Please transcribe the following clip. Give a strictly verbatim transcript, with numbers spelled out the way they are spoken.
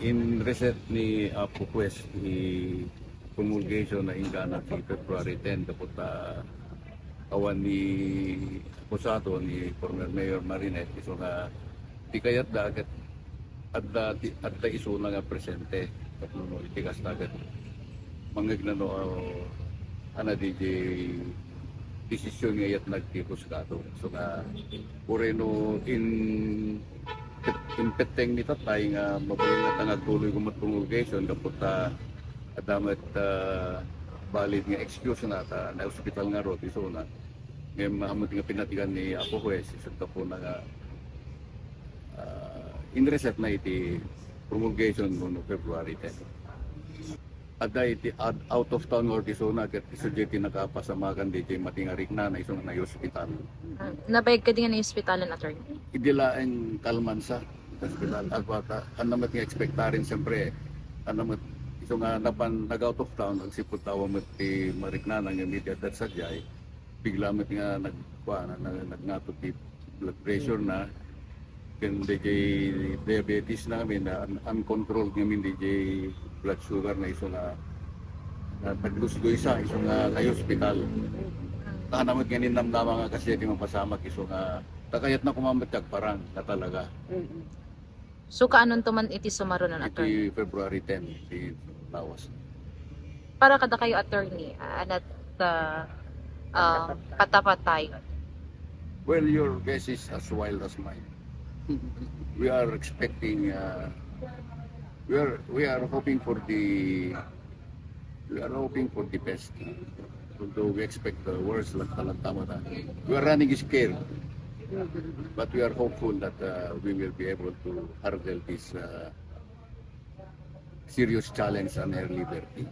In receipt ni Apo Huwes, ni promulgation na inggana ti February ten, dapat, ah, awan ni akusado ni former Mayor Marinette, isu nga ti kayatda ket adda, ti, adda isuna nga presente. Tapno iti kasta ket mangngegna no, ah, ana, diay desisyon nga iyatnag ti husgado. So nga, uray no in, impetteng mi tatay nga mabalin nga ta nga agtuloy met promulgation, gapu ta adda met, ah, valid nga excuse na ta naospital ngarud isuna. Ngem, ah, met nga pinatigan ni Apo Huwes, isut gapu na nga, ah, in receipt na iti promulgation no February ten. Adda iti ad-, out of town nga isuna ket isu diay ti nakapasamakan diay matingarikna na isu nga naospital. Ah, nabayag kadi nga naospitalan, attorney? Idi laeng kalmansa, hospital. Agwata, ania met nga expectaren, siyempre, ania met, isu nga napan nag-out of town, agsipud ta awan met ti mariknana nga media that sadiay, bigla met nga nag-, kuan, na, na, nagngato ti blood pressure na, ken diay diabetes na ngamin, na un-, uncontrolled ngamin diay blood sugar na isu nga, na naglusgoysa isu nga naospital. Ania met nga ninamnama nga kasdiay ti mapasamak isu nga, ta kayatna koma met ti agparang nga talaga. Mm-mm. So, kaanonto man iti sumarunon, attorney? Iti February ten, ti lawas. Para kadakayo, attorney, ah, anat, ah, ah, patapatay? Well, your guess is as wild as mine. We are expecting, uh, we are, we are hoping for the, we are hoping for the best. Although we expect the worst, lang, lang tama na. We are running scared. But we are hopeful that, uh, we will be able to hurdle this, uh, serious challenge on her liberty.